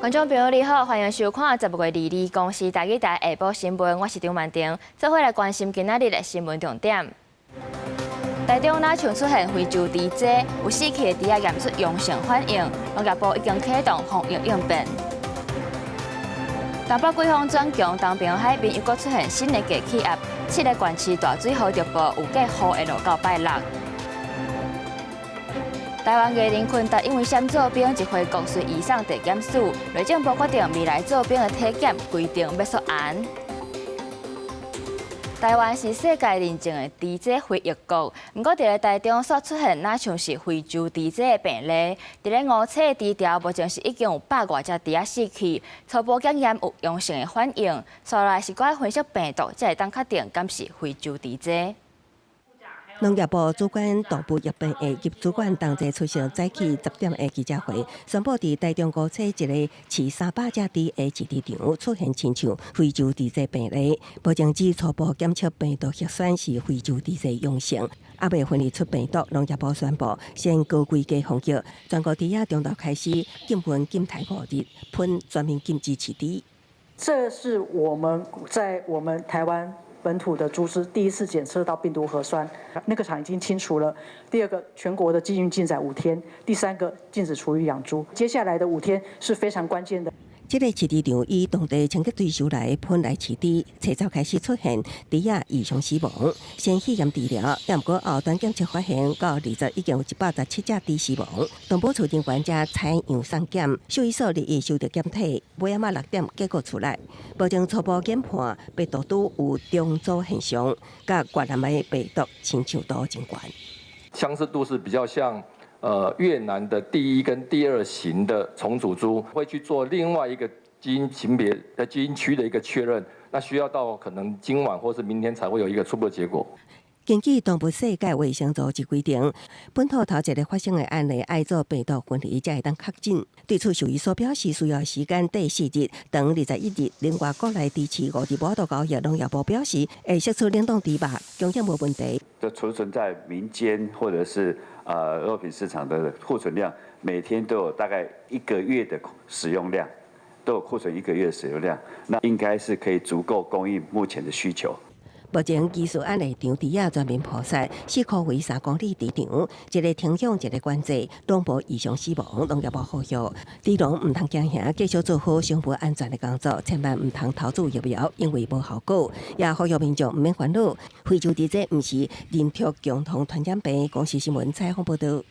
觀眾朋友你好，歡迎收看10月22公視台語台下晡新聞，我是張曼婷，做伙來關心今仔日的新聞重點。台中若像出現非洲豬災，有死去的豬仔驗出陽性反應，農業部已經啟動防疫應變。東北季風轉強，東平海邊又閣出現新的低氣壓，七个縣市大水雨著報，預計雨會落到拜六。台灣藝人坤達因為閃做兵一回國隨移送地檢署，內政部決定未來做兵的體檢規定欲縮嚴。台灣是世界認證的豬災非疫國，毋過佇咧台中煞出現若像是非洲豬災的病例，佇咧梧棲的豬場，目前是已經有百外隻豬仔死去，初步檢驗有陽性的反應，紲落來是閣愛分析病毒，才會當確定敢是非洲豬災。農業部主管動物疫病的葉主管同齊出席早起10點的記者會，宣布佇台中梧棲一个飼300隻豬的飼豬場出現親像非洲豬災病例，目前只初步檢測病毒核酸是非洲豬災陽性，猶未分離出病毒。農業部宣布先高規格防疫，全國豬仔中晝開始禁勻禁刣5日，噴全面禁止飼豬。這是我們在我們台灣本土的豬隻第一次檢測到病毒核酸，那個場已經清除了。第二個，全國的禁運禁宰5天；第三個，禁止廚餘養豬。接下來的五天是非常關鍵的。這个飼豬場以當地清潔隊收來噴來飼豬，初早開始出現豬仔異常死亡，先試驗治療，毋過後端檢測發現，到20已經有117隻豬死亡。動保處人員才採樣送檢，獸醫所日日收著檢體，尾仔6點結果出來，目前初步研判病毒株有重組現象，佮越南的病毒親像度真懸。相似度是比較像越南的第一跟第二型的重組株，會去做另外一個基因型別的基因區的一個確認，那需要到可能今晚或是明天才會有一個初步結果。根據動物世界衛生組織規定，本土頭一个發生的案例愛做病毒分離，才會當確診。對此，獸醫所表示需要時間短4日，當21日。另外，國內豬飼5日無法度交易，農業部表示會釋出冷凍豬肉，供應無問題。就儲存在民間或者是肉品市場的庫存量，每天都有大概一個月的使用量，都有庫存一個月的使用量，那應該是可以足夠供應目前的需求。目前技術案例場豬仔全面撲殺，四箍圍3公里豬場，一个停養，一个管制，攏無異常死亡，農業部呼籲，豬農毋通驚嚇，繼續做好生物安全的工作，千萬毋通投注疫苗，因為無效果。也呼籲民眾毋免煩惱，非洲豬災毋是人畜共同傳染病。公視新聞採訪報導。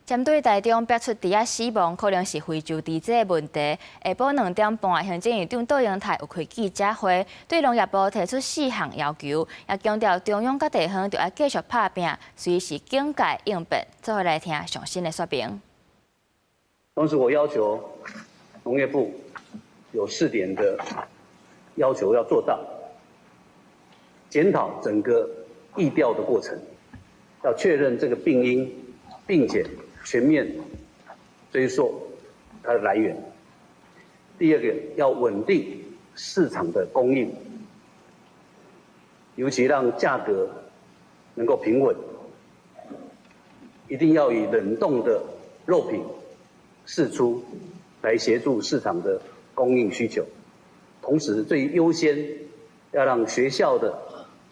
針對台中爆出豬仔死亡，可能是非洲豬災的問題。下晡2點半，行政院長杜英泰有開記者會，對農業部提出四項要求，也強調中央佮地方著愛繼續拍拚，隨時警戒應變。做伙來聽上新的說明。同時，我要求農業部有四點的要求要做到，檢討整個疫調的過程，要確認這個病因，並且全面追溯它的來源。第二個，要穩定市場的供應，尤其讓價格能夠平穩。一定要以冷凍的肉品釋出，來協助市場的供應需求。同時，最優先要讓學校的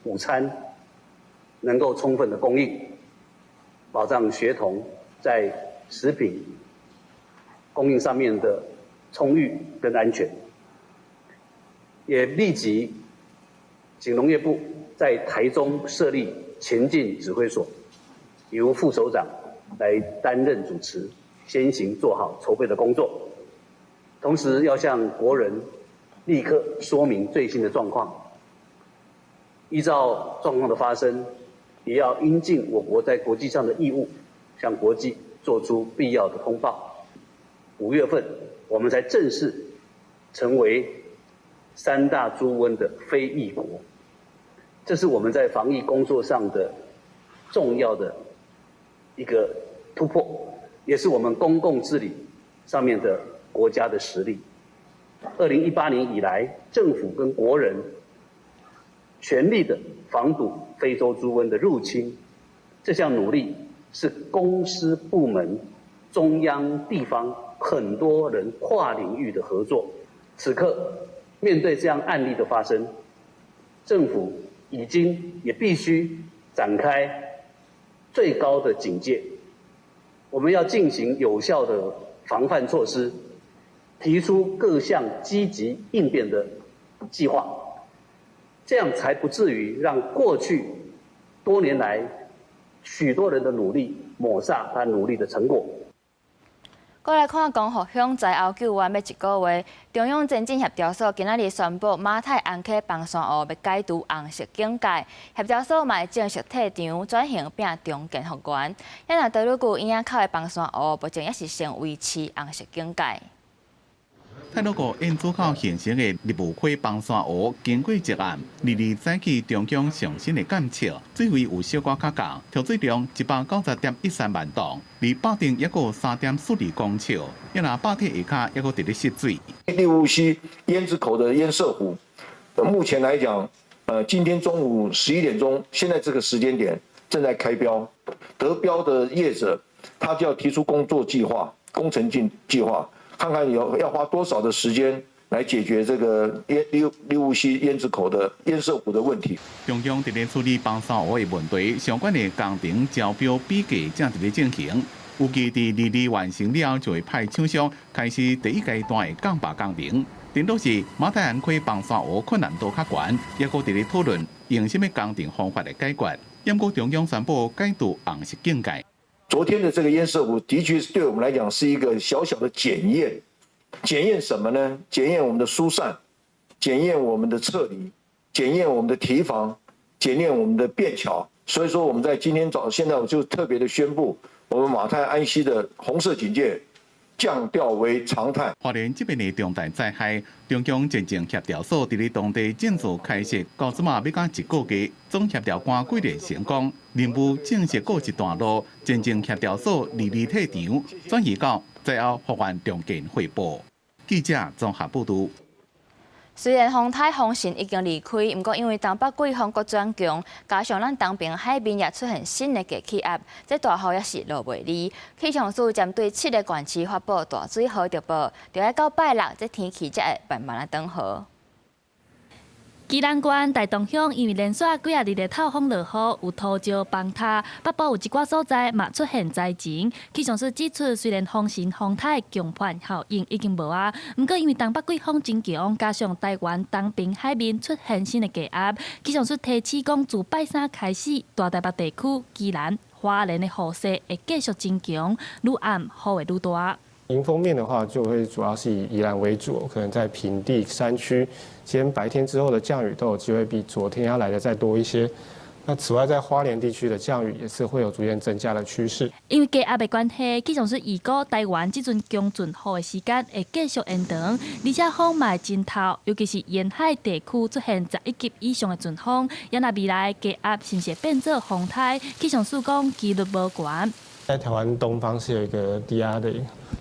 午餐能夠充分的供應，保障學童在食品供應上面的充裕跟安全，也立即請農業部在台中設立前進指揮所，由副首長來擔任主持，先行做好籌備的工作。同時要向國人立刻說明最新的狀況，依照狀況的發生，也要應盡我國在國際上的義務，向國際做出必要的通報。5月份，我們才正式成為三大豬瘟的非疫國，這是我們在防疫工作上的重要的一個突破，也是我們公共治理上面的國家的實力。2018年以來，政府跟國人全力的防堵非洲豬瘟的入侵，這項努力是公私部門中央、地方很多人跨領域的合作。此刻面對這樣案例的發生，政府已經也必須展開最高的警戒。我們要進行有效的防範措施，提出各項積極應變的計劃，這樣才不至於讓過去多年來許多人的努力抹煞他努力的成果。過來看光復鄉災後救援欲一個月，中央前進協調所今仔日宣布馬太鞍溪崩山湖欲解除紅色警戒，協調所嘛會正式退場，轉型變重建復原。遐若多魯閣椅仔口的崩山湖，目前猶是先維持紅色警戒。太魯閣燕子口形成的立霧溪崩山湖，經過一暗，二二早起中央上新的監測，水位有小可較降，調水量190.13萬噸，離壩頂猶閣3.42公尺，抑若壩體下跤猶閣佇咧失水。立霧溪煙子口的堰塞湖，目前來講，今天中午11點鐘，現在這個時間點正在開標，得標的業者，他就要提出工作計劃、工程進計劃。看看有要花多少的時間來解決這個煙立立霧溪煙子口的堰塞湖的問題。中央佇咧處理崩山湖的問題，相關的工程招標比價正佇咧進行，預計佇二二完成了後，就會派廠商開始第一階段的降壩工程。頂多是馬太鞍溪崩山湖困難度較懸，猶閣佇咧討論用啥物工程方法來解決。毋過中央宣布解除紅色警戒。昨天的這個堰塞湖，的確是對我們來講是一個小小的檢驗。檢驗什麼呢？檢驗我們的疏散，檢驗我們的撤離，檢驗我們的堤防，檢驗我們的便橋。所以說，我們在今天早，現在我就特別的宣布，我們馬太鞍溪的紅色警戒降調為常態。花蓮這邊的重大災害，中央前進協調所佇咧當地正式開設，到這馬欲到一個月，總協調官桂連成講，任務正式告一段落，前進協調所二二退場，轉移到災後復原重建匯報。記者綜合報導。雖然風颱風神已經離開，毋過因為東北季風閣轉強，加上咱東爿海面也出現新的低氣壓，這大雨猶是落袂離。氣象署針對七个縣市發布大水雨特報，著愛到拜六，這天氣才會慢慢仔轉好。宜蘭縣大同鄉因為連續幾仔日的透風落雨，有土石崩塌，北部有一寡所在嘛出現災情。氣象署指出，雖然風神風颱強迫效應已經無啊，毋過因為東北季風真強，加上台灣東爿海面出現新的低壓，氣象署提醒講，自拜三開始，大台北地區、宜蘭、花蓮的雨勢會繼續增強，愈暗雨會愈大。迎風面的話，就會主要是以宜蘭為主，可能在平地山區，今天白天之後的降雨都有機會比昨天要來得再多一些。那此外，在花蓮地區的降雨也是會有逐漸增加的趨勢。因為低壓的關係，氣象署預估台灣這陣強陣雨的時間會繼續延長，而且風嘛會真透，尤其是沿海地區出現11級以上的陣風。也若未來低壓是毋是會變做風颱？氣象署講機率無懸。在台灣東方是有一個低壓的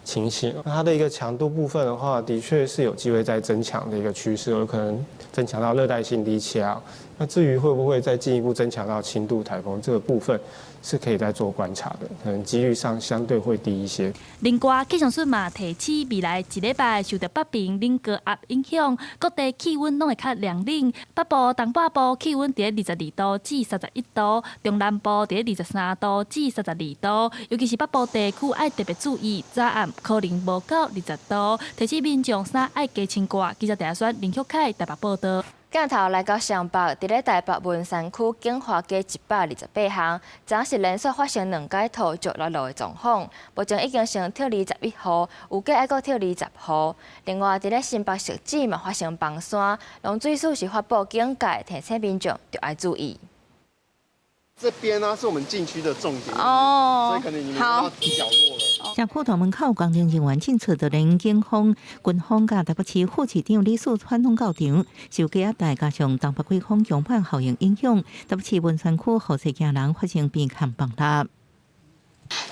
情形，那它的一個強度部分的話，的確是有機會再增強的一個趨勢，有可能增強到熱帶性低氣壓。那至於會不會再進一步增強到輕度颱風，這個部分是可以再做觀察的，可能機率上相對會低一些。另外，氣象署嘛提醒，未來一禮拜受著北爿冷高壓影響，各地氣溫攏會較涼冷。北部、東半部氣溫佇22度至31度，中南部佇23度至32度。尤其是北部地區愛特別注意，早暗可能無到20度。提醒民眾衫愛加穿掛。記者鄭選林旭凱台北報導。鏡頭來到雙北，佇咧台北文山區景華街128巷，昨是連續發生兩擺土石落路的狀況，目前已經先撤離11戶，預計愛閣撤離10戶。另外，佇咧新北汐止嘛發生崩山，農水署是發布警戒，提醒民眾著愛注意。這邊呢是我們禁區的重點哦，所以可能你們到角落了。社區大門口工程人員進出，就連警方、軍方佮台北市副市長李四川攏到場。受低壓帶加上東北季風強迫效應影響，台北市文山區雨勢驚人，發生邊崁崩塌。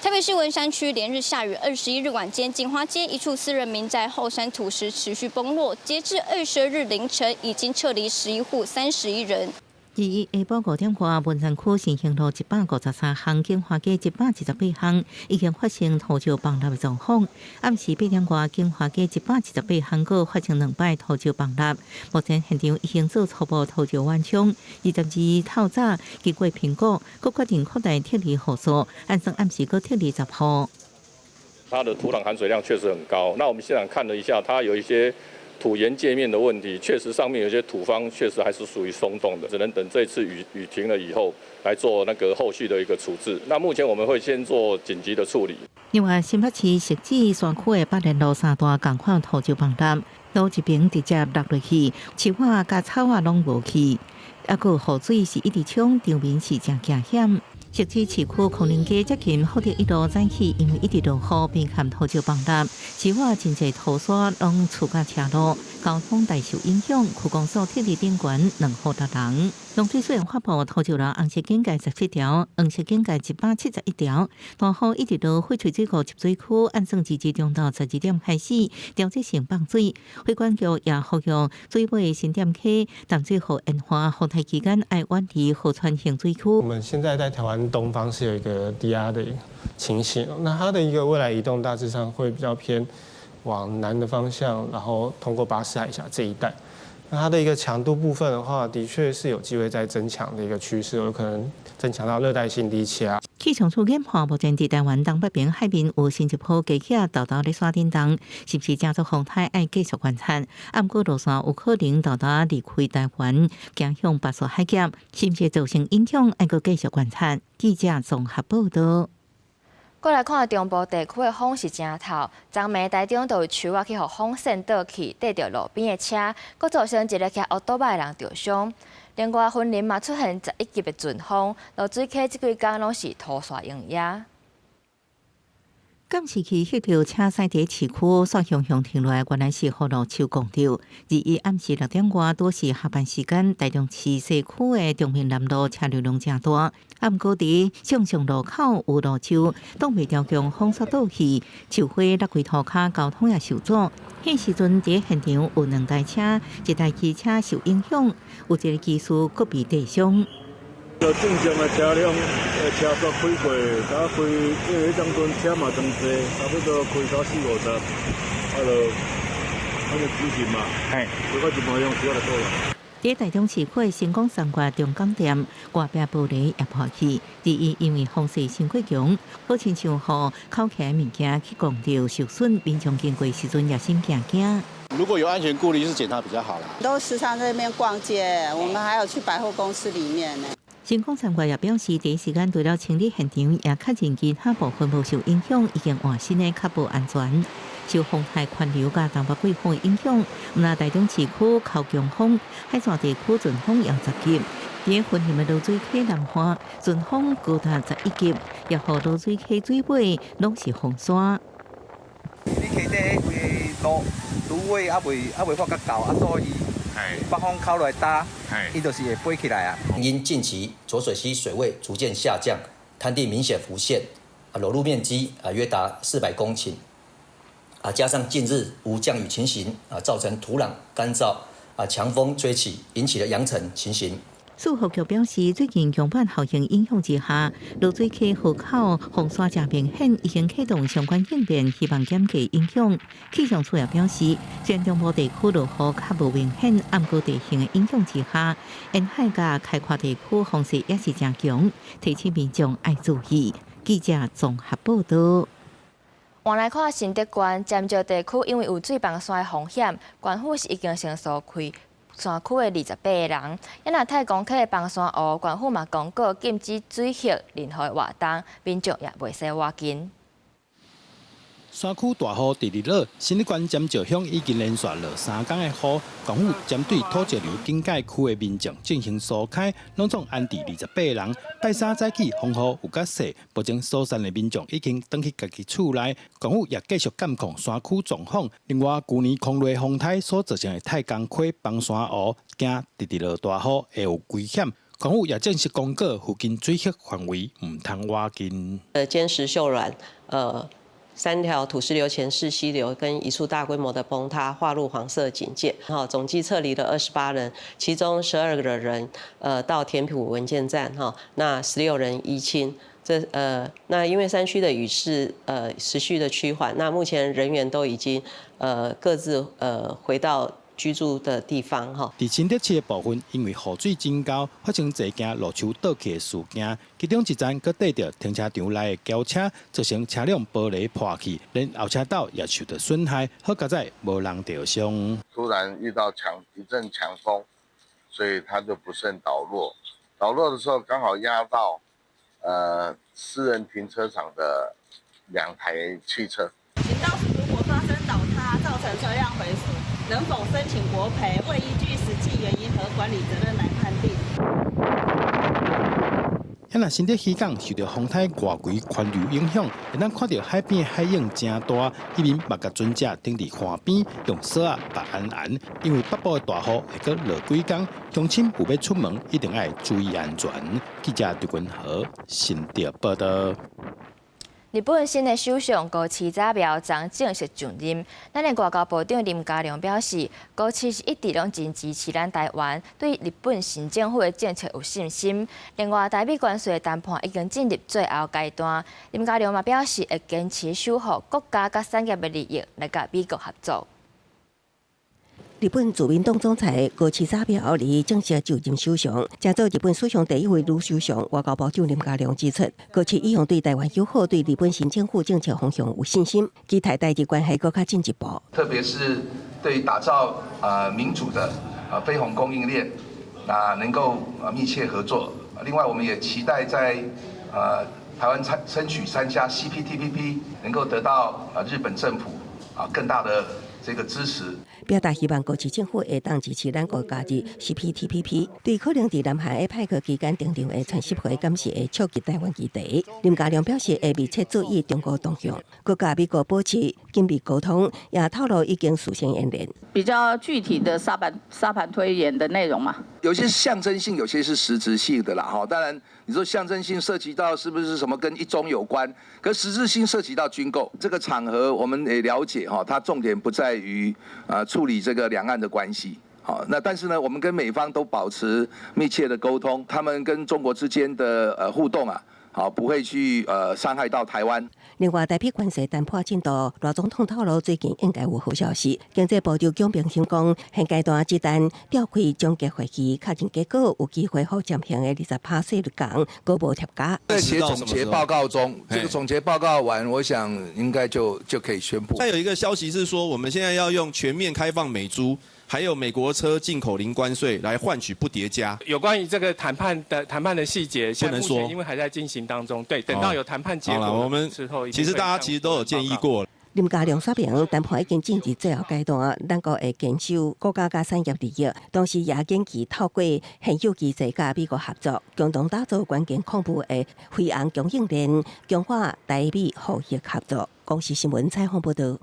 台北市文山區連日下雨，21日晚間，錦華街一處私人民宅後山土石持續崩落，截至22日凌晨，已經撤離11戶31人。21下晡5點外，文山區新興路153巷、景華街178巷已經發生土石崩塌的狀況。暗時8點外，景華街178巷閣發生兩擺土石崩塌。目前現場已經做初步土石緩衝。22透早經過評估，閣決定擴大撤離戶數，按算暗時閣撤離10戶。它的土壤含水量確實很高。那我們現場看了一下，它有一些土岩界面的問題，確實上面有些土方確實還是屬於鬆動的，只能等這次雨停了以後來做那個後續的一個處置。那目前我們會先做緊急的處理。另外，新北市汐止山區的百年路三段仝款土石崩塌，路一邊直接落落去，樹仔佮草仔攏無去，猶閣雨水是一直沖，場面是誠驚險。汐止市區康寧街接近福德一路早起，因為一直落雨，邊坎土石崩塌，市外真濟土沙攏出甲車路，交通大受影響。區公所撤離頂懸2戶6人。農水署發布土石流紅色警戒17條，黃色警戒171條。大雨一直落，翡翠水庫集水區按算截至中晝12點開始調節性放水。水管局也呼籲水尾新店溪淡水河沿岸風台期間愛遠離河川行水區。我們現在在台灣東方是有一個低壓的情形，那它的一個未來移動大致上會比較偏往南的方向，然後通過巴士海峽這一帶。那它的一個強度部分的話，的確是有機會再增強的一個趨勢，有可能增強到熱帶性低氣壓。氣象署研判，目前佇台灣東北邊海面有新一波加起沓沓咧沙振動，是毋是成做風台愛繼續觀察。毋過路線有可能沓沓離開台灣，行向巴士海峽，是毋是造成影響愛閣繼續觀察。記者綜合報道。過來看中部地區的風是誠透，昨暝台中就有樹仔去予風扇倒去，綴著路邊的車，閣造成一个騎烏多擺的人著傷。另外，雲林嘛出現11級的陣風，濁水溪這幾工攏是土沙湧野。監視器翕著車駛佇市區，煞雄雄停落來，原來是予路樹摃著。21暗時6點外，拄是下班時間，台中市西區的中平南路車流量誠大。啊，毋過佇上上路口有路樹，擋袂牢強風煞倒去，樹花落規塗跤，交通也受阻。彼時陣佇現場有兩台車，一台機車受影響，有一个機師閣被跌傷。就正常的車輛，車速開過，才開，因為彼當陣車嘛真濟，差不多開到四五十，啊就，反正直行嘛，開到一半鐘時就倒啦。佇台中市區成功三月中港店外壁玻璃也破去，21因為風勢傷過強，好親像予扣起來物件去摃著受損，民眾經過時陣也心驚驚。如果有安全顧慮，是檢查比較好啦。都時常在那邊逛街，我們還有去百貨公司裡面呢。成功三月也表示，第一時間除了清理現場，也確認其他部分無受影響，已經換新的較保安全。受風台環流佮東北季風影響，毋但台中市區靠強風，海線地區陣風也10級。佇雲林的濁水溪南岸，陣風高達11級，也予濁水溪水尾攏是風沙。你溪底彼規個蘆葦猶未發較厚，啊，所以北風口來打，伊就是會飛起來啊。因近期濁水溪水位逐漸下降，灘地明顯浮現，啊，裸露面積啊約達400公頃，啊，加上近日無降雨情形，啊，造成土壤乾燥，啊，強風吹起，引起了揚塵情形。數學局表示，最近強板效應影響之下，濁水溪河口風沙誠明顯，已經啟動相關應變，希望減低影響。氣象署也表示，雖然中部地區落雨較無明顯，毋過地形的影響之下，沿海佮開闊地區風勢也是誠強，提醒民眾愛注意。記者綜合報道。換來看新竹縣尖石地區，因為有水崩山的風險，縣府是已經先疏開山區的28個人。啊，若太公溪的崩山湖，縣府嘛公告禁止水域任何活動，民眾也袂使倚近。山區大雨直直落，新竹縣尖石鄉已經連續落3工的雨，縣府針對土石流警戒區的民眾進行疏開，攏總安置28人。拜三早起風雨有較細，目前疏散的民眾已經轉去家己厝內，縣府也繼續監控山區狀況。另外，舊年空雷風颱所造成的太公溪崩山湖，驚直直落大雨會有危險，縣府也正式公告附近水域範圍毋通倚近。堅實秀軟，三條土石流前勢溪流跟一處大規模的崩塌，劃入黃色警戒。哈，總計撤離了28人，其中12個人到田埔文健站，哈，那16人依清。那因為山區的雨勢持續的趨緩，那目前人員都已經各自回到居住的地方哈。佇新竹市的部分，因為雨水真高，發生坐驚路樹倒去的事件，其中一層閣綴著停車場內的轎車，造成車輛玻璃破去，連後車斗也受到損害。好佳哉無人著傷。突然遇到一陣強風，所以它就不慎倒落。倒落的時候剛好壓到私人停車場的兩台汽車。請到時如果發生倒塌造成車輛毀損，能否申請國賠，會依據實際原因和管理責任來判定。啊，若新竹漁港受著風颱外圍環流影響，會當看著海邊的海湧誠大，漁民嘛共船隻停佇岸邊，用索仔縛安安。因為北部的大雨會閣落幾工，鄉親有欲出門，一定愛注意安全。記者張君和新竹報道。日本新的首相高市早苗昨正式就任。咱的外交部長林佳龍表示，高市是一直攏真支持咱台灣，對日本新政府的政策有信心。另外，台美關稅談判已經進入最後階段。林佳龍嘛表示，會堅持守護國家佮產業的利益，來佮美國合作。日本自民黨總裁高市早苗日正式就任首相，成做日本史上第一位女首相。外交部長林佳龍指出，高市一向對台灣友好，對日本新政府政策方向有信心，期待台日關係閣較進一步。特別是對打造民主的飛鴻供應鏈，那能夠密切合作。另外，我們也期待在台灣爭取參加 CPTPP，能夠得到日本政府更大的這個支持。表達希望高市政府會當支持咱國加入 CPTPP，對可能佇南韓的派克期間登場的川習會，敢是會觸及台灣議題。林佳龍表示會密切注意中國動向，閣佮美國保持緊密溝通，也透露已經事先演練。比較具體的沙盤推演的內容嘛？有些是象徵性，有些是實質性的啦。哈，當然你說象徵性涉及到是不是什麼跟一中有關，可實質性涉及到軍購。這個場合我們也了解哈，它重點不在於處理這個兩岸的關係。好，那但是呢，我們跟美方都保持密切的溝通，他們跟中國之間的互動啊，好，不會去傷害到台灣。另外，台美關稅談判進度，賴總統透露最近應該有好消息。經濟部長蔣平興講，現階段只等召開終結會議，確認結果，有機會予暫行的20%稅率降，閣無疊加。在寫總結報告中，這個總結報告完，我想應該就可以宣布。再有一個消息是說，我們現在要用全面開放美豬，還有美國車進口零關稅來換取不疊加。有關於這個談判的細節，不能說，因為還在進行當中。對，等到有談判結果，我們之後，其實大家其實都有建議過。林佳龍說明，談判已經進入最後階段，咱國會堅守國家佮產業利益，同時也緊急透過現有機制佮美國合作，共同打造關鍵礦物的飛航供應鏈，強化台美貿易合作。公視新聞採訪報導。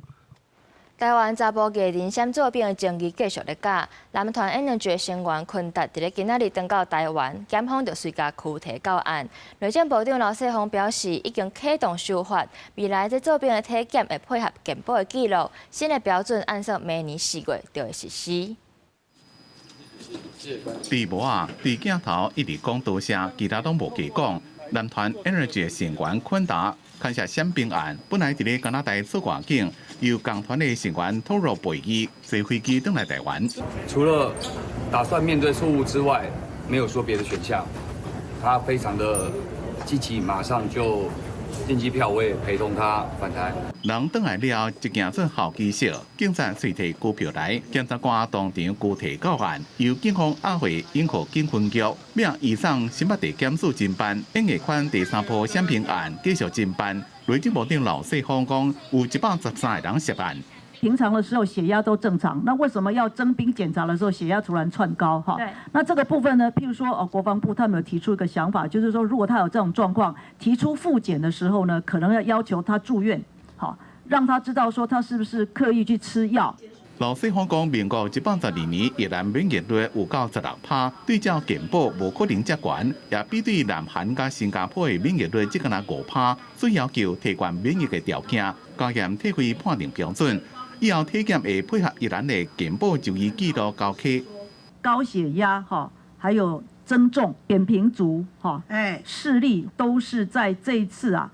台灣查埔藝人閃做兵的爭議繼續咧攪，男團 Energy 成員坤達佇咧今仔日轉到台灣，檢方就隨共拘提到案。內政部長劉世鋒表示，已經啟動修法，未來這做兵的體檢會配合健保的記錄，新的標準按算明年4月就會實施。佇無啊，佇鏡頭一直講多聲，其他攏無加講。男團 Energy 成員坤達牽涉閃兵案，本來佇咧加拿大出外景，由共團的成員托洛陪伊坐飛機轉來台灣。除了打算面對錯誤之外，沒有說別的選項。他非常的積極，馬上就訂機票，我也陪同他返台。人轉來了，一件做好消息，警察隨提拘票來，檢察官當場拘提到案，由警方押回永和警分局，命移送新北地檢署偵辦。演藝圈第三波閃兵案繼續偵辦。內政部長劉世鋒講，有113個人涉案。平常的時候血壓都正常，那為什麼要徵兵檢查的時候血壓突然竄高？哈，那這個部分呢？譬如說哦，國防部他們有提出一個想法，就是說如果他有這種狀況，提出複檢的時候呢，可能要要求他住院，好，讓他知道說他是不是刻意去吃藥。羅世芳講，民國112年，宜蘭免疫率有到16%，對照健保無可能遮懸，也比對南韓佮新加坡的免疫率只敢若5%，所以要求提懸免疫的條件，加嚴退費判定標準。以後體檢會配合宜蘭的健保就醫記錄交溪。高血壓哈，還有增重、扁平足哈，視力都是在這一次啊。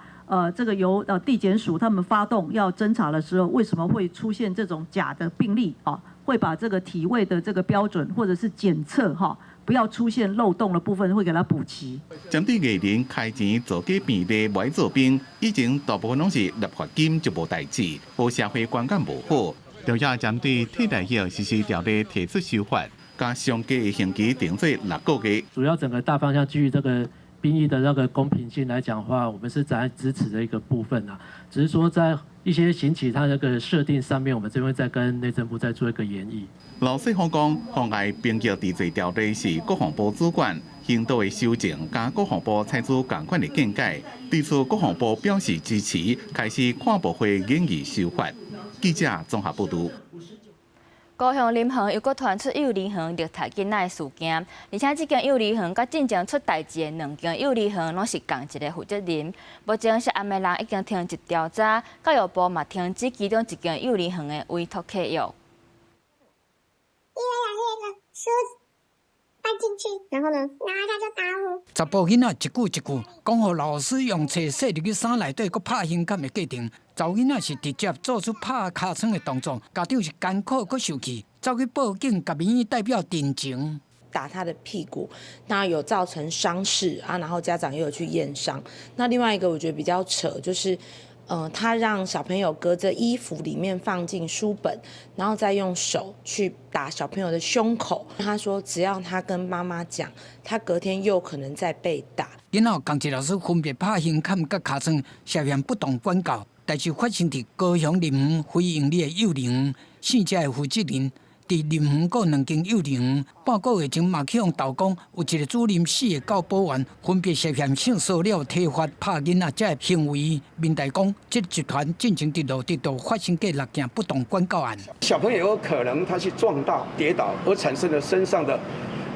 這個由地檢署他們發動要偵查的時候，為什麼會出現這種假的病例啊？會把這個體位的這個標準或者是檢測哈，不要出現漏洞的部分，會給他補齊。針對藝人開錢造假病例䆀做兵，以前大部分攏是納罰金就無代誌，予社會觀感無好。著也針對替代役實施條例提出修法，將上低的刑期定做6個月。主要整個大方向基於這個兵役的那個公平性來講的話，我們是在支持的一個部分啊。只是說在一些刑期它那個設定上面，我們這邊再跟內政部再做一個研議。羅世芳講，妨礙兵役治罪條例是國防部主管，刑度的修正，佮國防部採取仝款的見解，對此國防部表示支持，開始跨部會研議修法。記者綜合報導。高雄林園又閣傳出幼兒園虐待囡仔的事件，而且這間幼兒園佮進前出代誌的兩間幼兒園攏是仝一個負責人。目前涉案的人已經停職調查，教育部嘛停止其中一間幼兒園的委託契約。因為把那個書搬進去，然後呢，然後他就打我。查埔囡仔一句一句講，予老師用冊塞入去衫內底，閣拍胸坎的過程。查某囡仔是直接做出拍尻川的動作，家長是艱苦閣受氣，走去報警，共民意代表陳情。打他的屁股，那有造成傷勢啊，然後家長又有去驗傷。那另外一個我覺得比較扯，就是，他讓小朋友隔着衣服裡面放進書本，然後再用手去打小朋友的胸口。他說，只要他跟媽媽講，他隔天又可能再被打。囡仔仝一老師分別拍胸坎佮尻川，涉嫌不當管教。代誌發生佇高雄林園非營利的幼兒園，姓謝的負責人佇林園閣兩間幼兒園半個月前嘛去予投講，有一個主任、四个教保員分別涉嫌性騷擾、體罰、拍囡仔這个行為。民代講，這集團進前佇蘆竹就發生過六件不當管教案。小朋友有可能他去撞到、跌倒而產生了身上的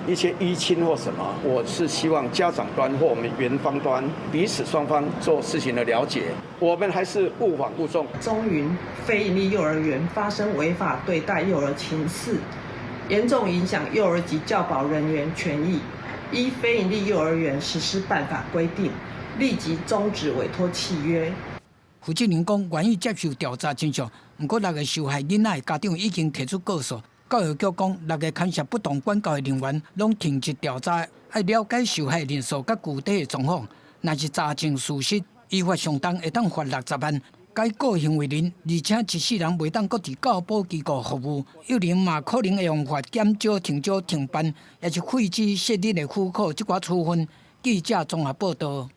一些淤青或什麼，我是希望家長端或我們園方端彼此雙方做事情的了解，我們還是勿枉勿縱。中雲非營利幼兒園發生違法對待幼兒情事，嚴重影響幼兒及教保人員權益，依非營利幼兒園實施辦法規定，立即終止委託契約。負責人講，願意接受調查真相，毋過六个受害囡仔的家長已經提出告訴。教育局講，六个牽涉不當管教的人員攏停職調查，愛了解受害人數佮具體的狀況。若是查證屬實，依法相當會當罰60萬，解雇行為人，而且一世人袂當閣佇教保機構服務。幼兒園嘛可能會予罰減招、停招、停辦，抑是廢止設立的許可，這寡處分。記者綜合報導。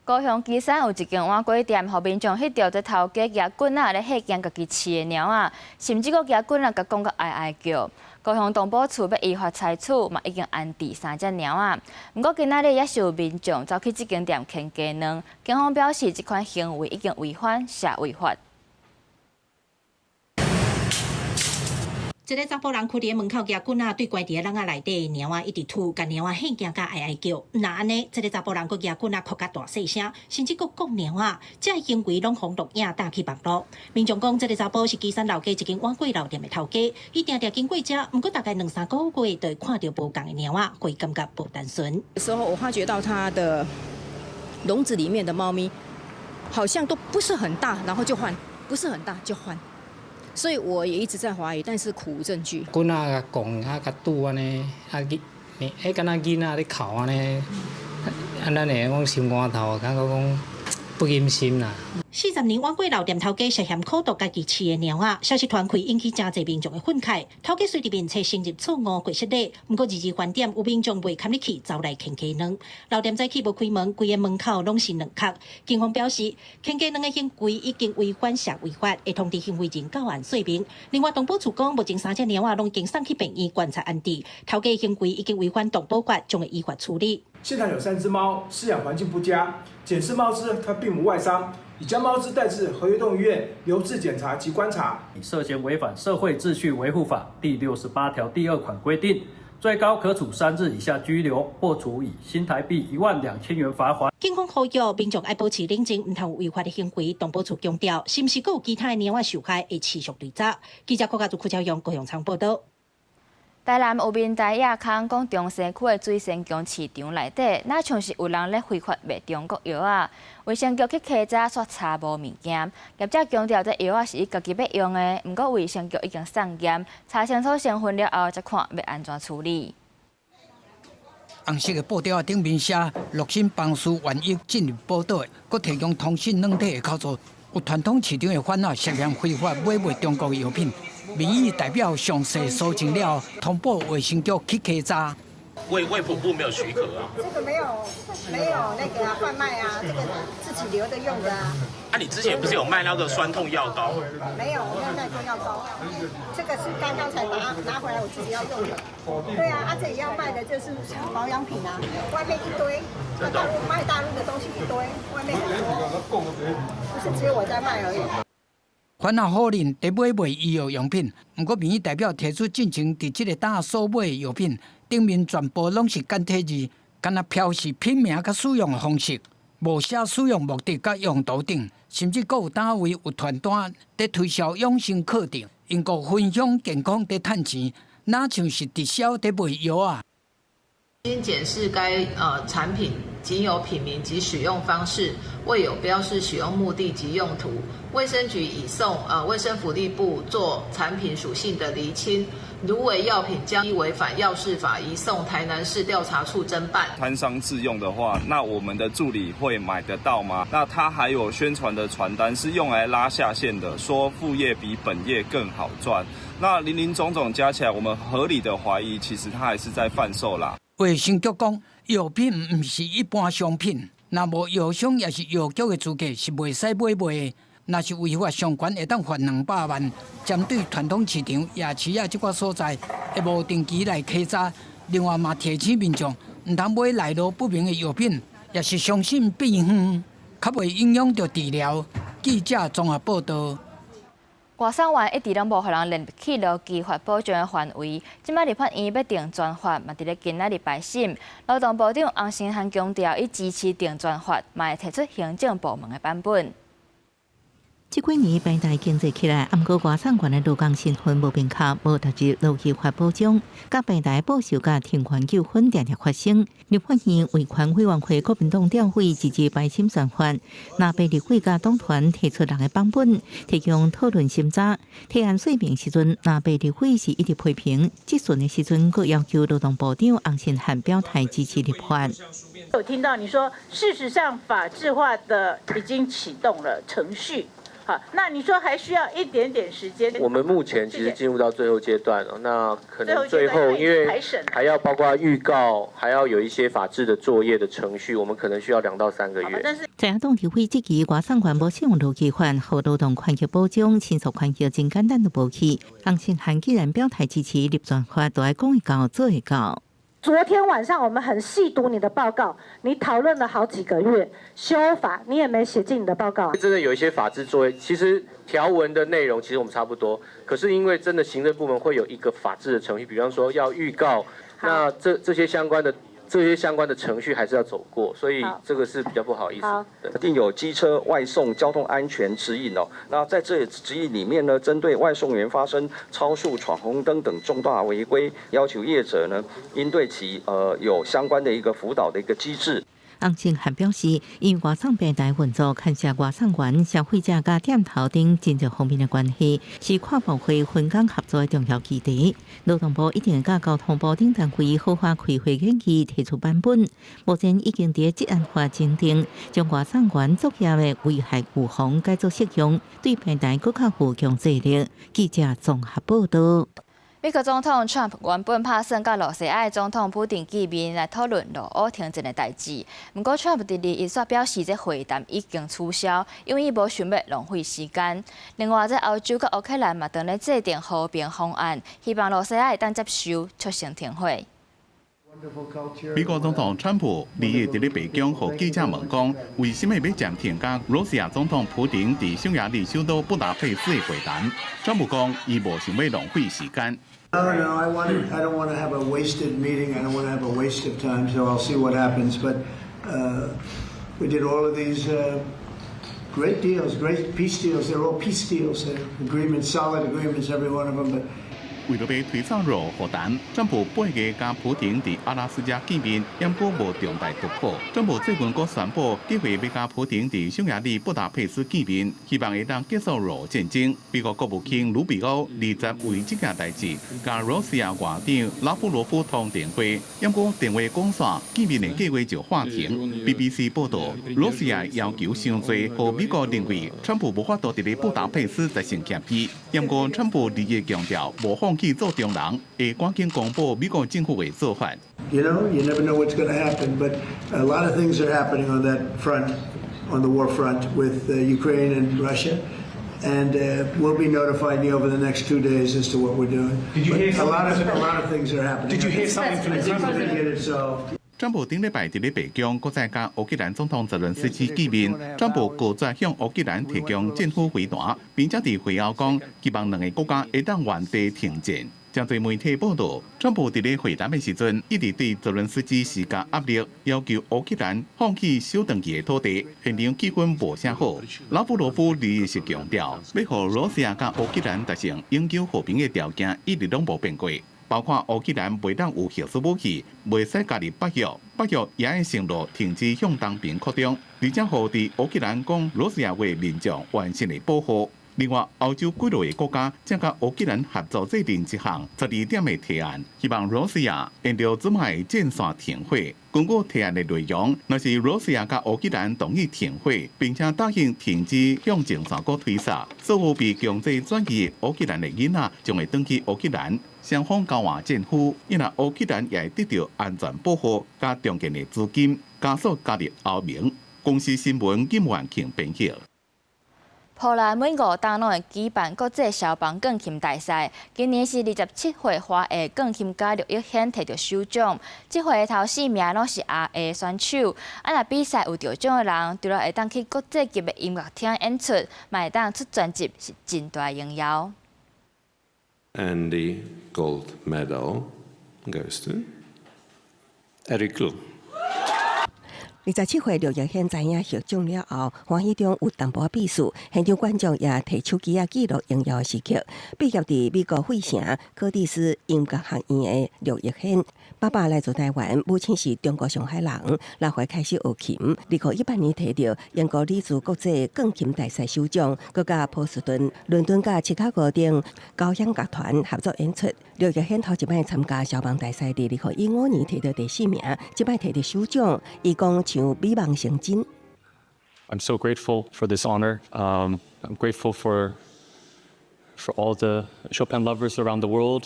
高雄旗山有一間碗粿店，予民眾翕著這頭家舉棍仔咧嚇驚家己飼的貓仔，甚至閣舉棍仔共講甲哀哀叫。高雄動保處欲依法採取，嘛已經安置三隻貓仔。毋過今仔日也是有民眾走去這間店牽雞卵，警方表示這款行為已經違反社會法。一個查埔人踞佇門口舉棍仔，對關佇籠仔內底貓仔一直吐，共貓仔嚇驚甲哀哀叫。毋若按呢，這个查埔人閣舉棍仔哭甲大細聲，甚至閣講貓仔，這个行為攏予錄影貼去網路。民眾講，這个查埔是旗山老街一間碗粿老店的頭家，伊定定經過遮，毋過大概兩三個月就會看著無仝的貓仔，會感覺無單純。時候我發覺到他的籠子裡面的貓咪好像都不是很大，然後就換，不是很大就換。所以我也一直在懷疑，但是苦無證據。棍仔共講啊，共拄按呢，啊囡，彼敢若囡仔咧哭按呢，啊咱會講心肝頭，感覺講不甘心啦。40年碗粿老店頭家涉嫌苦毒家己飼的貓仔，消息傳開引起誠濟民眾的憤慨。頭家隨佇面冊承認錯誤過失禮，毋過二二飯點有民眾袂堪入去，走來牽雞卵。老店早起無開門，規个門口攏是卵殼。警方表示，牽雞卵的行為已經違反社會法，會通知行為人到案說明。另外，動保處講，目前三隻貓仔攏已經送去病院觀察安置。頭家行為已經違反動保法，將會依法處理。現場有三隻貓，飼養環境不佳，檢視貓隻它並無外傷。已將貓隻帶至和悅動物醫院留置檢查及觀察。涉嫌違反社會秩序維護法第68條第二款規定，最高可處3日以下拘留，或處以新台幣12,000元罰鍰。警方呼籲民眾愛保持冷靜，毋通有違法的行為。動保處強調，是毋是閣有其他的貓仔受害，會持續追查。記者郭家竹、柯超勇、高雄場報道。台南有民代亞康講，中西區的水仙宮市場內底，若像是有人咧非法賣中國藥仔。衛生局去稽查，煞查無物件。業者強調，這藥仔是伊家己欲用的，毋過衛生局已經送檢，查清楚成分了後，才看欲按怎處理。紅色的布條頂面寫“樂心幫助萬一進入寶島”，閣提供通訊軟體的口座。有傳統市場的販仔涉嫌非法買賣中國藥品。民意代表詳細搜證了，通報衛生局去稽查。衛福部沒有許可啊？這個沒有那個啊販賣啊，這個自己留著用的啊。啊，你之前不是有賣那個酸痛藥膏？沒有，我沒有賣過藥膏。這個是剛剛才拿回來，我自己要用的。對啊，啊這裡要賣的就是保養品啊，外面一堆，大陸賣大陸的東西一堆，外面很多，不是只有我在賣而已。販仔否認佇買賣醫藥用品，毋過民意代表提出進前佇這個檔所買的藥品頂面全部攏是簡體字，干焦標示品名佮使用的方式，無寫使用目的佮用途等，甚至閣有單位有傳單佇推銷養生課程，英國分享健康佇趁錢，若像是直銷佇賣藥仔。經檢視該產品，僅有品名及使用方式，未有標示使用目的及用途。衛生局已送衛生福利部做產品屬性的釐清，如為藥品，將依違反藥事法移送台南市調查處偵辦。攤商自用的話，那我們的助理會買得到嗎？那他還有宣傳的傳單是用來拉下線的，說副業比本業更好賺。那林林總總加起來，我們合理的懷疑，其實他還是在販售啦。衛生局講，藥品毋是一般商品，若無藥商抑是藥局的資格，是袂使買賣的。若是違法相關，會當罰200萬。針對傳統市場、夜市仔這寡所在，會無定期來稽查。另外嘛提醒民眾，毋通買來路不明的藥品，抑是相信秘方，較袂影響著治療。記者綜合報道。外送員一直攏無予人列入去勞基法保障的範圍，這擺立法院欲定專法，嘛佇咧今仔日排審。勞動部長洪申翰強調，伊支持定專法，嘛會提出行政部門的版本。這幾年平台經濟起來，毋過外送員的勞工身份無明確，無納入勞基法保障，佮平台報酬佮停權糾紛定定發生。立法院維權委員會國民黨調委支持排審專法，藍白立委佮黨團提出六个版本，提供討論審查。提案說明時陣，藍白立委是一直批評，質詢的時陣，閣要求勞動部長洪申翰表態支持立法。有聽到你說，事實上法制化的已經啟動了程序。好，那你說還需要一點點時間？我們目前其實進入到最後階段了，那可能最後因為還要包括預告，還要有一些法制的作業的程序，我們可能需要2到3個月。但是在野黨立委質疑外送員無適用勞基法，予勞動權益保障、申索權益真簡單都無去。洪申翰既然表態支持立專法，就愛講會到做會到。昨天晚上我們很細讀你的報告，你討論了好幾個月修法，你也沒寫進你的報告。真的有一些法制作業，其實條文的內容其實我們差不多，可是因為真的行政部門會有一個法制的程序，比方說要預告，那這些相關的程序還是要走過，所以這個是比較不好意思。一定有機車外送交通安全指引哦。那在這指引裡面呢，針對外送員發生超速、闖紅燈等重大違規，要求業者呢應對其有相關的一個輔導的一個機制。洪申翰表示，因外送平台運作牽涉外送員、消費者佮店頭等真濟方面的關係，是跨部會分工合作的重要議題。勞動部一定會佮交通部等單位好好開會研議，提出版本。目前已經佇職安法增訂，將外送員作業的危害預防改做適用，對平台閣較負強制力。記者綜合報道。美國總統川普原本拍算佮羅西亞總統普丁見面來討論俄烏停戰的代誌，毋過川普佇二一煞表示，這會談已經取消，因為伊無想欲浪費時間。另外，這歐洲佮烏克蘭嘛，正咧制定和平方案，希望羅西亞會當接受促成停火。美國總統川普二日佇咧白宮予記者問講，為啥物欲暫停佮羅西亞總統普丁佇匈牙利首都布達佩斯的會談？川普講，伊無想欲浪費時間。 No, no, I don't want to have a wasted meeting. I don't want to have a waste of time. So I'll see what happens. But we did all of these great deals, great peace deals. They're all peace deals. They're agreements, solid agreements, every one of them. But 為著欲推早俄和談，川普8月佮普丁佇阿拉斯加見面，毋過無重大突破。川普最近閣宣布計劃欲佮普丁佇匈牙利布達佩斯見面，希望會當結束俄戰爭。美國國務卿魯比歐20為這件代誌，佮羅西亞外長拉夫羅夫通電話，毋過電話講煞，見面的計劃就喊停。BBC 報道，羅西亞要求傷濟，予美國認為川普無法度佇咧布達佩斯達成協議。毋過川普二日強調，無放棄做中人，會趕緊公布美國政府的做法。 You never know what's going to happen, but a lot of things are happening on that front, on the war front with Ukraine and Russia. And we'll be notifying you over the next 2 days as to what we're doing. Did you hear But a lot of things are happening. Did you hear something from the I think we're president? going to get it solved. 川普頂禮拜佇咧白宮，閣再佮烏克蘭總統澤倫斯基見面。川普拒絕向烏克蘭提供戰斧飛彈，並且佇會後講，希望兩个國家會當原地停戰。針對媒體報道，川普佇咧會談的時陣，一直對澤倫斯基施加壓力，要求烏克蘭放棄收轉去的土地，現場氣氛無啥好。拉夫羅夫二日是強調，欲予羅西亞佮烏克蘭達成永久和平的條件，一直攏無變過。包括烏克蘭袂當有核子武器，袂使加入北約，北約也愛承諾停止向東邊擴張，而且予佇烏克蘭講羅西亞話民眾完全的保護。另外，歐洲幾落个國家正佮烏克蘭合作制定一項12點的提案，希望羅西亞沿著這擺戰線停火。根據提案的內容，若是羅西亞佮烏克蘭同意停火，並且答應停止向前線閣推捒，所有被強制轉移烏克蘭的囡仔將會轉去烏克蘭，雙方交換戰俘，因為烏克蘭也會得到安全保護佮重建的資金，加速加入歐盟。公視新聞金萬慶編譯。波蘭每5冬攏會舉辦國際蕭邦鋼琴大賽，今年是27歲華裔鋼琴家劉奕軒提著首獎。這回的頭四名攏是亞裔選手。啊，若比賽有得獎的人，除了會當去國際級的音樂廳演出，嘛會當出專輯，是真大榮耀。 And the gold medal goes to Eric Lu. 27歲劉奕軒知影獲獎了後，歡喜中有淡薄仔意思，現場觀眾也提手機仔記錄榮耀時刻。畢業佇美國費城柯蒂斯音樂學院的劉奕軒，爸爸來自台灣，母親是中國上海人。6歲開始學琴，2018年提著英國里茲國際鋼琴大賽首獎，閣佮波士頓、倫敦佮芝加哥等交響樂團合作演出。劉奕軒頭一擺參加蕭邦大賽，佇2015年提著第四名，這擺提著首獎，伊講像美夢成真。 I'm so grateful for this honor. I'm grateful for all the Chopin lovers around the world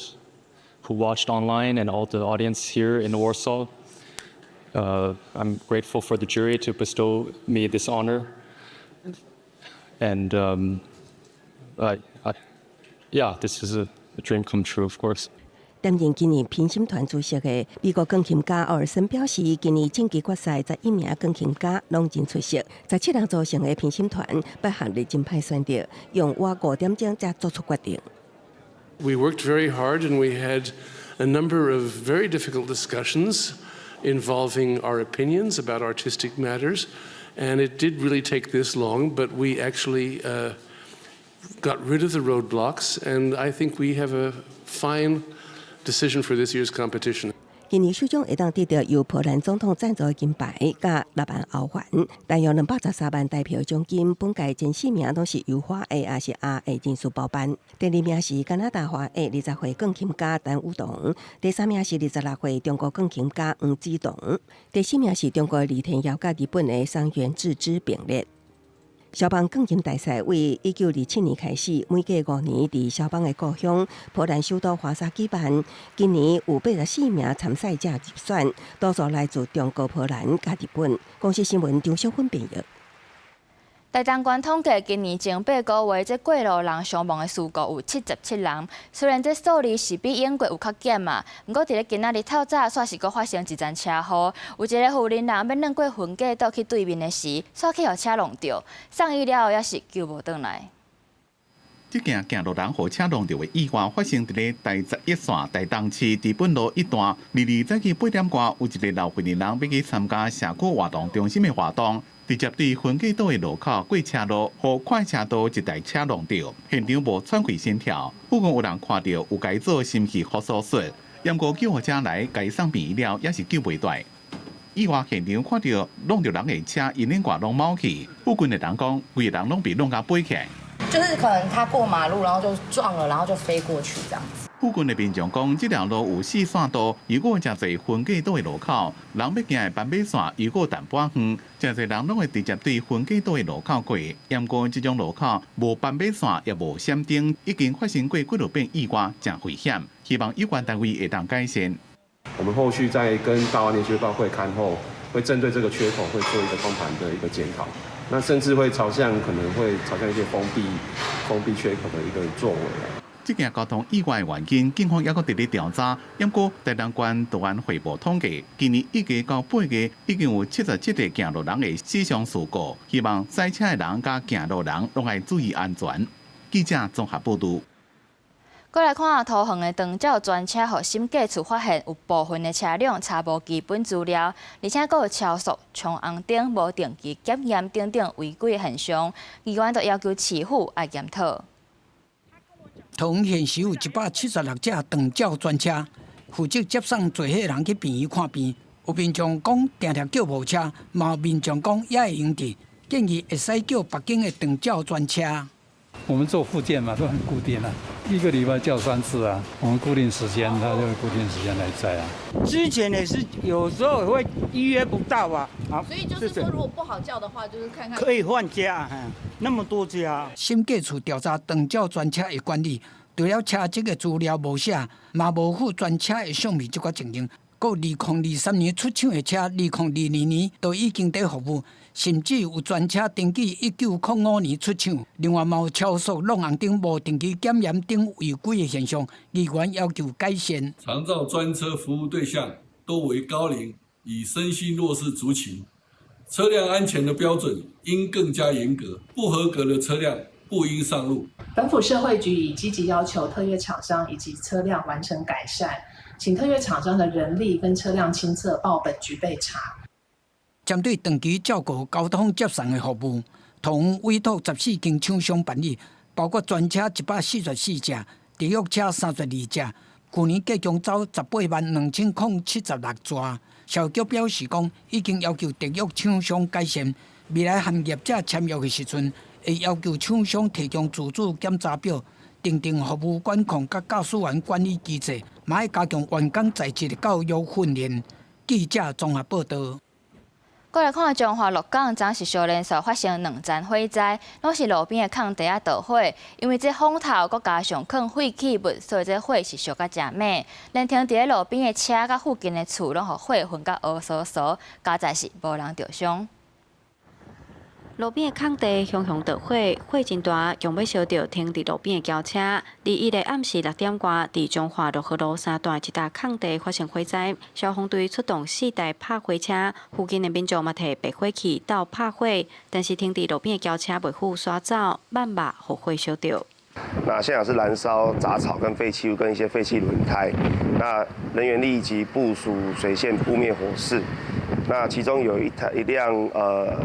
who watched online and all the audience here in Warsaw. I'm grateful for the jury to bestow me this honor. And yeah, this is a dream come true, of course. 擔任今年評審團主席的美國鋼琴家奧爾森表示，今年晉級決賽11名鋼琴家攏真出色，17人組成的評審團八項日真歹選擇，用倚5點鐘才做出決定。 We worked very hard and we had a number of very difficult discussions involving our opinions about artistic matters, and it did really take this long, but we actually got rid of the roadblocks, and I think we have a fine decision for this year's competition. 今年首獎會當得著由波蘭總統贊助的金牌，佮6萬歐元，大約213萬台幣獎金。本屆前四名攏是由華裔抑是亞裔人士包辦。第二名是加拿大華裔20歲鋼琴家陳宇彤，第三名是26歲中國鋼琴家黃子彤，第四名是中國李天耀佮日本的桑原智之並列。蕭邦鋼琴大賽為1927年開始，每隔5年佇蕭邦的故鄉波蘭首都華沙舉辦。今年有84名參賽者入選，多數來自中國、波蘭佮日本。公視新聞張淑芬編譯。台東縣統計，今年前八個月，這過路人傷亡的事故有77人。雖然這數字是比往過有較減嘛，毋過佇咧今仔日透早，煞是閣發生一場車禍。有一個婦人欲轉過分隔島去對面的時，煞去予車挵著，送醫了後也是救無轉來。這件行路人予車挵著的意外發生佇咧台11線台東市知本路一段。二二早起8點外，有一个老婦人欲去參加社區活動中心的活動，直接對分隔島的路口過車路，予快車道一台車挵著，現場無喘氣心跳。不過有人看著有共伊做心肺復甦術，毋過救護車來共伊送病院了，也是救袂回來。意外現場看著挵著人的車，引領掛攏冒去，附近的人講，規个人攏被挵甲飛起來。就是可能他過馬路，然後就撞了，然後就飛過去這樣子。附近的民眾講，這條路有四線道，如果誠濟分隔島的路口，人欲行的斑馬線，如果淡薄遠，誠濟人攏會直接對分隔島的路口過。毋過這種路口無斑馬線，也無閃燈，已經發生過幾落遍意外，誠危險。希望有關單位會當改善。我們後續在跟大安聯學報會勘後，會針對這個缺口，會做一個通盤的一個檢討。那甚至會朝向可能會朝向一些封閉缺口的一個作為。這件交通意外的原因，警方猶閣佇咧調查。毋過台東縣道安匯報統計，今年1月到8月已經有77個行路人的死傷事故。希望駛車的人佮行路人攏愛注意安全。記者綜合報導。閣來看桃園的長照專車，予審計處發現有部分的車輛查無基本資料，而且閣有超速、衝紅燈、無定期檢驗等等違規現象，議員就要求市府愛檢討。桃園現時有176架長照專車，負責接送濟歲人去病院看病。有民眾講，定定叫無車，嘛有民眾講也會用著，建議會使叫別間的長照專車。我們做復健嘛，都很固定啊，一個禮拜叫3次啊。我們固定時間，他就會固定時間來載啊。之前也是有時候會預約不到啊。所以就是說，如果不好叫的話，就是看看可以換家，那麼多家。審計處調查長照專車的管理，除了車籍的資料無寫，嘛無附專車的相片這寡情形。閣2023年出廠的車，2022年都已經佇服務，甚至有專車登記1905年出廠。另外，嘛有超速、挵紅燈、無定期檢驗等違規的現象，議員要求改善。長照專車服務對象多為高齡與身心弱勢族群，車輛安全的標準應更加嚴格，不合格的車輛不應上路。本府社會局已積極要求特約廠商以及車輛完成改善。請特約廠商的人力跟車輛清冊報本局備查。針對長期照顧交通接送的服務，桃園委託14間廠商辦理，包括專車144架，特約車32架。去年計共走182,076逝。社會局表示講，已經要求特約廠商改善，未來和業者簽約的時陣，會要求廠商提供自主檢查表。訂定服務管控佮駕駛員管理機制，嘛愛加強員工在職的教育訓練。記者綜合報導。過來看彰化鹿港，昨是相連續發生兩場火災，攏是路邊的空地仔著火。因為這風頭，閣加上囥廢棄物，所以這火是燒甲誠猛。連停佇咧路邊的車佮附近的厝，攏予火焚甲烏趖趖，佳哉是無人著傷。路邊的空地熊熊著火，火真大，強欲燒著停佇路邊的轎車。21的暗時6點外，佇彰化六合路三段一搭空地發生火災，消防隊出動四台拍火車，附近的民眾嘛提滅火器鬥拍火，但是停佇路邊的轎車袂赴徙走，慢慢予火燒著。那現場是燃燒雜草跟廢棄物跟一些廢棄輪胎，那人員立即部署水線撲滅火勢。那其中有一輛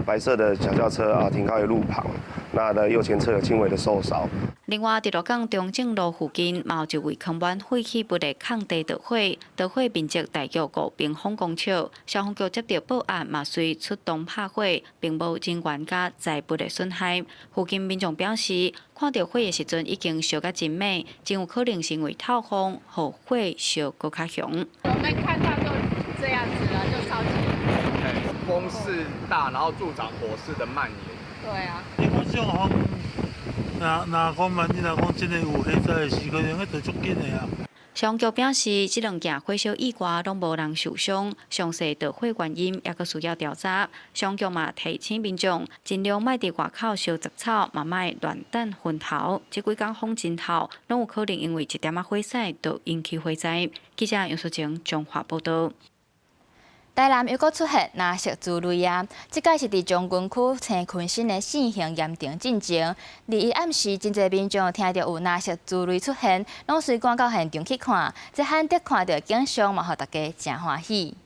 白色的小轎車啊停靠於路旁，那的右前側有輕微的受燒。另外，佇鹿港中正路附近，嘛有一位囥滿廢棄物的空地著火，著火面積大約5平方公尺。消防局接到報案，嘛隨出動拍火，並無人員佮財物的損害。附近民眾表示，看著火的時陣已經燒甲真猛，真有可能是因為透風，予火燒閣較熊。我們看到就這樣子了，就燒起來。風勢大，然後助長火勢的蔓延。對啊。你講這種風，若若講萬一若講真的有火災的時，可能彼就足緊的啊。消防局表示，這兩件火燒意外攏無人受傷，詳細著火原因猶閣需要調查。消防局嘛提醒民眾，盡量莫佇外口燒雜草，嘛莫亂等熏頭。這幾工風真透，攏有可能因為一點仔火勢就引起火災。記者楊淑晴彰化報導。台南又閣出現藍色珠淚啊！這擺是佇將軍區青坤新的四興鹽埕進前。21暗時，真濟民眾聽著有藍色珠淚出現，攏隨趕到現場去看。這罕得看著景象，嘛，予大家誠歡喜。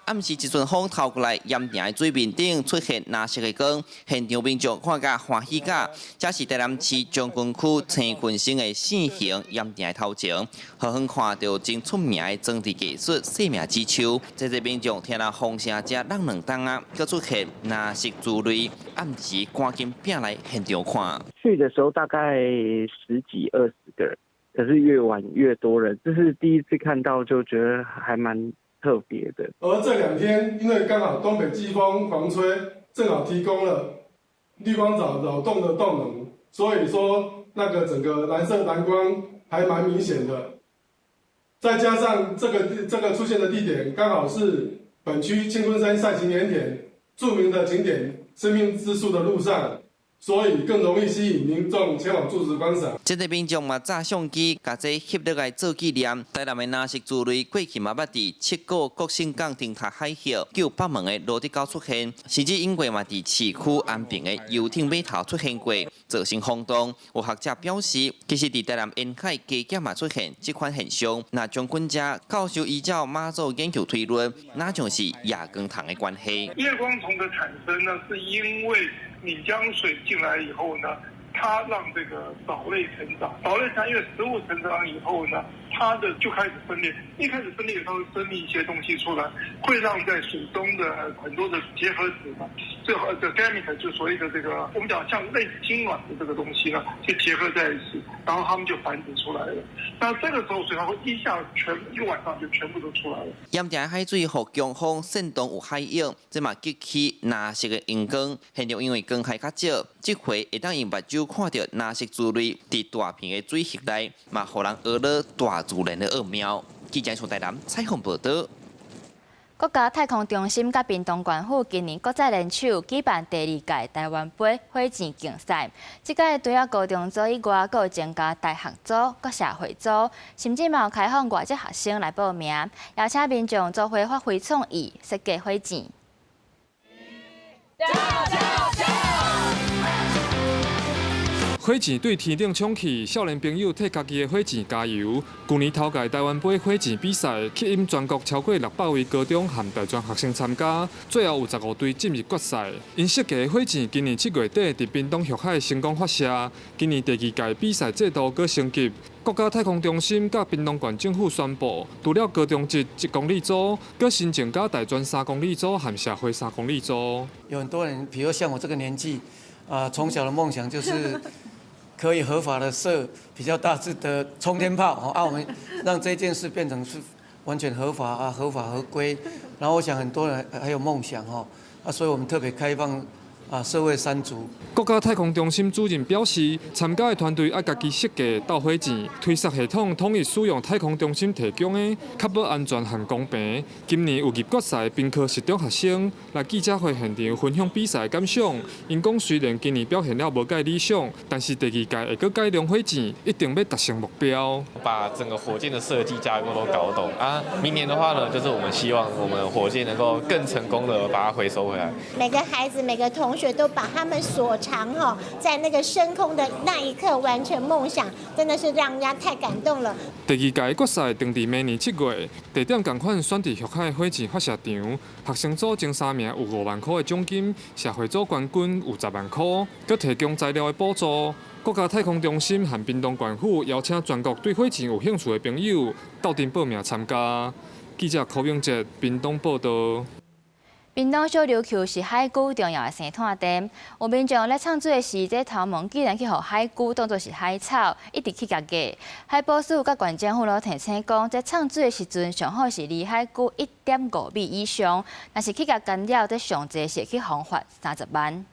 暗時一陣風透過來，鹽埕的水面頂出現藍色的光，現場民眾看甲歡喜甲。這是台南市將軍區青坤新的四興鹽埕的頭前，遠遠看著真出名的裝置藝術生命之樹。這濟民眾聽著風聲才櫳兩冬仔，閣出現藍色珠淚，暗時趕緊拚來現場看。去的時候大概十幾二十個人，可是越晚越多人，這是第一次看到，就覺得還蠻特別的。而這兩天，因為剛好東北季風狂吹，正好提供了綠光藻擾動的動能，所以說那個整個藍色藍光還蠻明顯的。再加上這個出現的地點剛好是本區青坤山賽琴鹽田著名的景點生命之樹的路上。所以更容易吸引民眾前往駐足觀賞。這個民眾嘛，炸相機，共這翕落來做紀念。台南的藍色珠淚過去嘛捌佇七股國姓港燈塔海域、舊北門的蘆竹溝出現，甚至英國嘛佇市區安平的遊艇碼頭出現過，造成轟動。有學者表示，其實佇台南沿海加減嘛出現這款現象。若將軍家教授依照馬祖研究推論，那就是夜光蟲的關係。夜光蟲的產生呢，是因為閩江水進來以後呢，它讓這個藻類成長，藻類它因為食物成長以後呢，它的就開始分裂，一開始分裂，它會分泌一些東西出來，會讓在水中的很多的結合子呢，最後的 gamete 就所謂的這個我們講像類似精卵的這個東西呢，就結合在一起，然後它們就繁殖出來了。那這個時候，水它會一下全一晚上就全部都出來了。鹽埕海水予強風煽動有海湧，這嘛激起藍色的熒光。現場因為光害較少，這回會當用目睭看著藍色珠淚佇大片的水域內，嘛予人學了大自然的奧妙。記者從台南採訪報導。國家太空中心佮屏東縣府今年閣再聯手舉辦第二屆台灣杯火箭競賽。這屆除了高中組以外，閣有增加大學組、閣社會組，甚至嘛有開放外籍學生來報名，邀請民眾做伙發揮創意設計火箭。加油！火箭對天頂衝去，少年朋友替家己的火箭加油。舊年頭屆台灣杯火箭比賽，吸引全國超過600位高中和大專學生參加，最後有15隊進入決賽。𪜶設計的火箭今年7月底佇屏東玉海成功發射。今年第二屆比賽制度閣升級，國家太空中心佮屏東縣政府宣布，除了高中職1公里組，閣新增加大專3公里組和社會3公里組。有很多人，比如像我這個年紀，啊，從小的夢想就是。可以合法的射比較大隻的衝天炮，啊，我們讓這件事變成是完全合法啊，合法合規。然後我想很多人還有夢想吼，啊，所以我們特別開放啊，社會三組。國家太空中心主任表示，參加的團隊愛家己設計鬥火箭，推捒系統統一使用太空中心提供的，確保安全和公平。今年有入決賽屏科實中學生來記者會現場分享比賽感想。𪜶講雖然今年表現了無蓋理想，但是第二屆會閣改良火箭，一定欲達成目標。把整個火箭的設計架構都搞懂啊！明年的話呢，就是我們希望我們火箭能夠更成功的把它回收回來。每個孩子、每個同學都把他們所長哈，在那個升空的那一刻完成夢想，真的是讓人家太感動了。第二屆決賽定佇明年7月，地點仝款選佇玉海火箭發射場。學生組前三名有5萬箍的獎金，社會組冠軍有10萬箍，閣提供材料的補助。國家太空中心和屏東縣府邀請全國對火箭有興趣的朋友鬥陣報名參加。記者柯永哲屏東報導。屏東小琉球是海龜重要的生態地，有民眾咧藏水的時，這頭毛竟然去予海龜當作是海草，一直去共咬。海保署佮縣政府攏提醒講，這藏水的時陣上好是離海龜1.5米以上，若是去共干擾，這上濟是會去予罰30萬。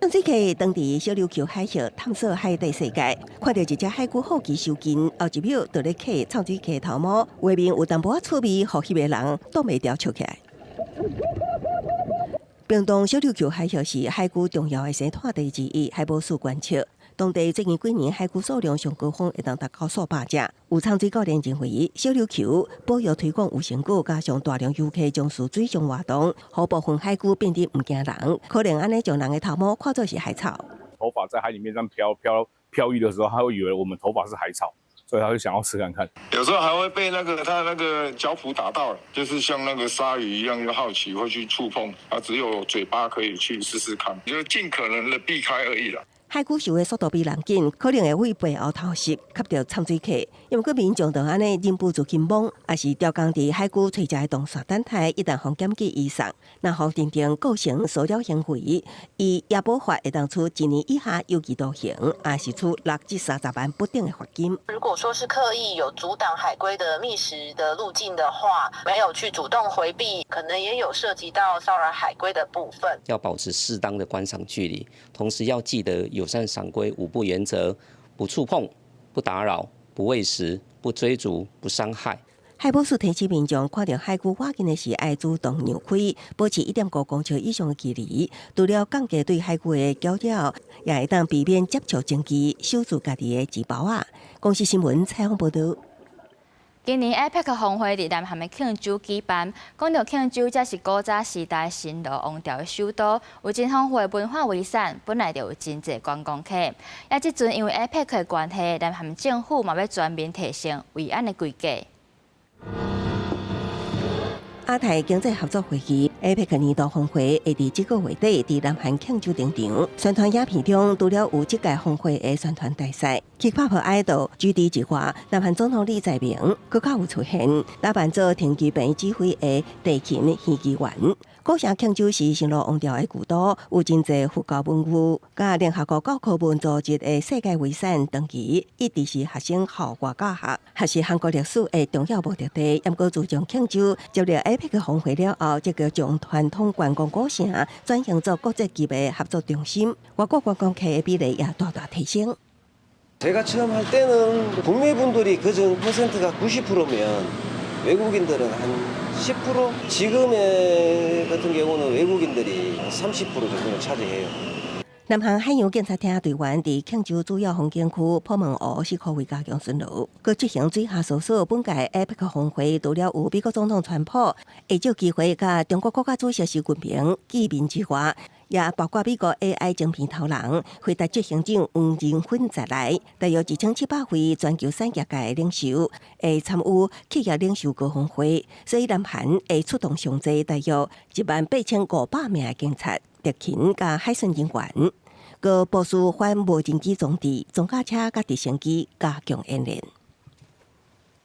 潛水客當佇小琉球海域探索海底世界，看著一隻海龜好奇收近，後一秒就咧嗑潛水客頭毛，畫面有淡薄仔趣味，予翕的人擋袂牢笑起來。屏東小琉球海域是海龜重要的生態地之一，海保署觀測，當地最近幾年海龜數量上高峰會當達到數百隻。有潛水教練認為，小琉球保育推廣有成果，加上大量遊客從事水上活動，予部分海龜變得毋驚人，可能按呢將人的頭毛看做是海草。頭髮在海裡面這樣飄飄飄逸的時候，他會以為我們頭髮是海草，所以他會想要吃看看。有時候還會被那個他那個腳蹼打到，就是像那個鯊魚一樣，又好奇會去觸碰，啊，只有嘴巴可以去試試看，就盡可能的避開而已啦。海龜游的速度比人緊，可能會對背後偷襲，吸著潛水客。因為民眾就按呢忍不住去摸，抑是刁工佇海龜垂直的動線等待，一旦予檢舉移送，若予認定構成騷擾行為，依野保法會當處一年以下有期徒刑，抑是處6至30萬不等的罰金。如果說是刻意有阻擋海龜的覓食的路徑的話，沒有去主動迴避，可能也有涉及到騷擾海龜的部分。要保持適當的觀賞距離，同時要記得友善賞龜五不原則：不觸碰、不打擾、不餵食、不追逐、不傷害。海保署提醒民眾，看著海龜倚近的時，愛主動讓開，保持1.5公尺以上的距離。除了降低對海龜的攪擾，也會當避免接觸爭議，守住家己的錢包仔。公視新聞採訪報導。今年 APEC 峰會佇南韓的慶州舉辦，講著慶州，這是古早時代新羅王朝的首都，有真豐富的文化遺產，本來就有真濟觀光客。也這陣因為 APEC 的關係，南韓政府嘛欲全面提升維安的規格。亞太經濟合作會議 APEC 年度峰會會佇這個月底佇南韓慶州登場。宣傳影片中，除了有這屆峰會的宣傳大使，K-pop idol GD 之外，南韓總統李在明閣較有出現，打扮做停機坪指揮的地勤戲劇員。古城慶州是新羅王朝的故都，有真濟佛教文物，佮聯合國教科文組織的世界遺產長期一直是學生校外教學，也是韓國歷史的重要目的地。毋過自從慶州接入 APEC 峰會了後，這個將傳統觀光古城轉型做國際級的合作中心，外國觀光客的比例也大大提升。 제가 처음 할 때는 국내 분들이 그중 퍼센트가 90%면 외국인들은 한 10%? 지금의 같은 경우는 외국인들이 30% 정도는 차지해요. 南韓海洋警察廳隊員佇慶州主要風景區普門湖四箍圍加強巡邏，閣執行水下搜索。本屆 APEC 峰會除了有美國總統川普會藉機會佮中國國家主席習近平見面之外，也包括美國 AI 晶片頭人輝達執行長黃仁勳在內，大約2700位全球產業界的領袖會參與企業領袖高峰會，所以南韓會出動上濟大約18,500名的警察、特勤佮海巡人員，閣部署反無人機裝置、裝甲車佮直升機加強演練。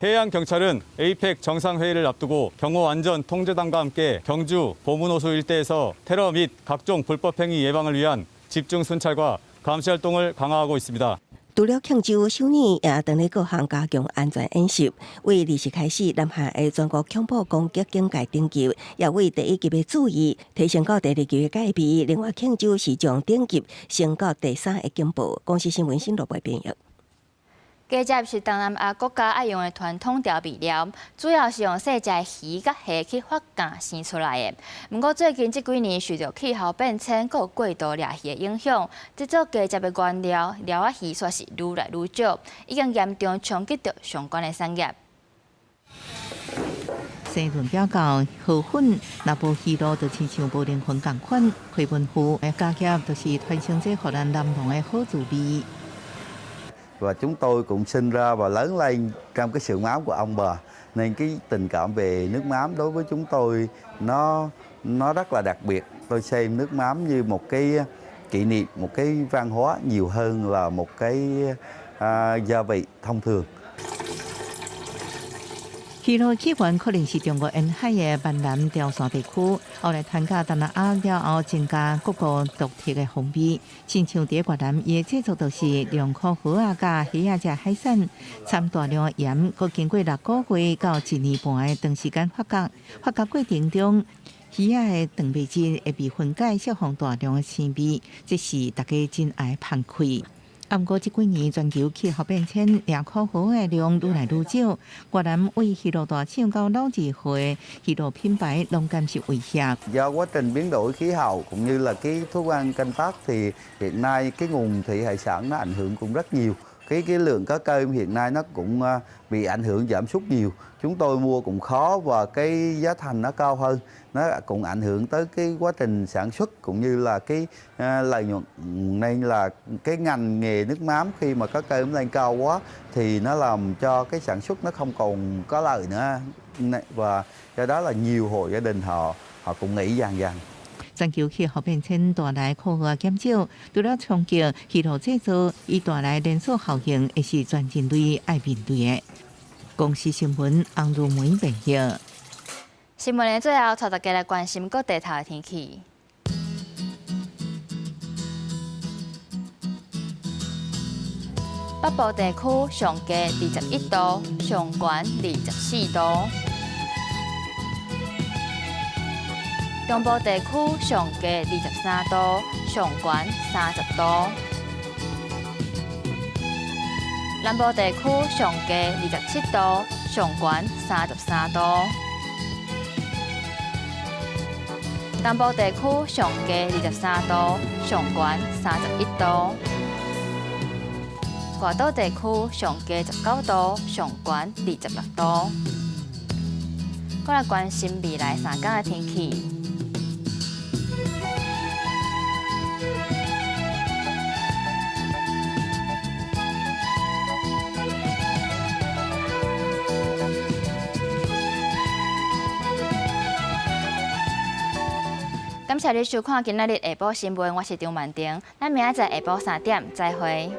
해양경찰은 APEC 정상회의를 앞두고 경호안전통제단과 함께 경주 보문호수 일대에서 테러 및 각종 불법행위 예방을 위한 집중 순찰과 감시 활동을 강화하고 있습니다. 除了慶州，首爾也當咧各項加強安全演習。為20日開始，南韓的全國恐怖攻擊警戒等級也為第一級的注意提升到第二級的戒備。另外，慶州是將等級升到第三個警報。公視新聞新羅編譯。雞汁是東南亞國家愛用的傳統調味料，主要是用細隻魚佮蝦去發酵生出來的。毋過最近這幾年受著氣候變遷閣有過度掠魚的影響，製作雞汁的原料鰾仔魚煞是愈來愈少，已經嚴重衝擊著相關的產業。生論表到河粉，若無魚露，就親像無靈魂仝款。開文富的加業就是傳承這予咱難忘的好滋味。 Và chúng tôi cũng sinh ra và lớn lên trong cái xưởng mắm của ông bà nên cái tình cảm về nước mắm đối với chúng tôi nó rất là đặc biệt. Tôi xem nước mắm như một cái kỷ niệm, một cái văn hóa nhiều hơn là một cái gia vị thông thường. 魚露起源可能是中國沿海的閩南潮汕地區，後來傳到東南亞了後，增加各國獨特的風味。親像佇越南，伊的製作就是用苦蚵仔佮蝦仔這海產，摻大量的鹽，閣經過6個月到一年半的長時間發酵，發酵過程中，魚仔的蛋白質會被分解，釋放大量的腥味，這是大家真愛芳開。啊，毋過這幾年全球氣候變遷，掠苦蠔的量愈來愈少，越南對魚露大廠到老字號的魚露品牌攏感受威脅。 Do quá trình biến đổi khí hậu cũng như là cái thói quen canh tác thì hiện nay cái nguồn thủy hải sản nó ảnh hưởng cũng rất nhiều. Cái lượng cá cơm hiện nay nó cũng bị ảnh hưởng giảm sút nhiều. Chúng tôi mua cũng khó và cái giá thành nó cao hơn. Nó cũng ảnh hưởng tới cái quá trình sản xuất cũng như là cái lợi nhuận, nên là cái ngành nghề nước mắm khi mà cá cơm lên cao quá thì nó làm cho cái sản xuất nó không còn có lợi nữa, và do đó là nhiều hộ gia đình họ họ cũng nghỉ dần dần. 全球氣候變遷帶來苦蠔減少，除了衝擊魚露製造，伊帶來連鎖效應，會是全人類愛面對的。公視新聞洪如梅編譯。新聞的最後，帶大家來關心各地頭的天氣。北部地區上低21度，上懸24度。中部地區上低23度，上懸30度。南部地區上低27度，上懸33度。東部地區上低23度，上懸31度。外島地區上低19度，上懸26度。過來關心未來3天的天氣。感謝你收看今仔日下晡新聞，我是張曼婷，咱明仔載下晡3點再會。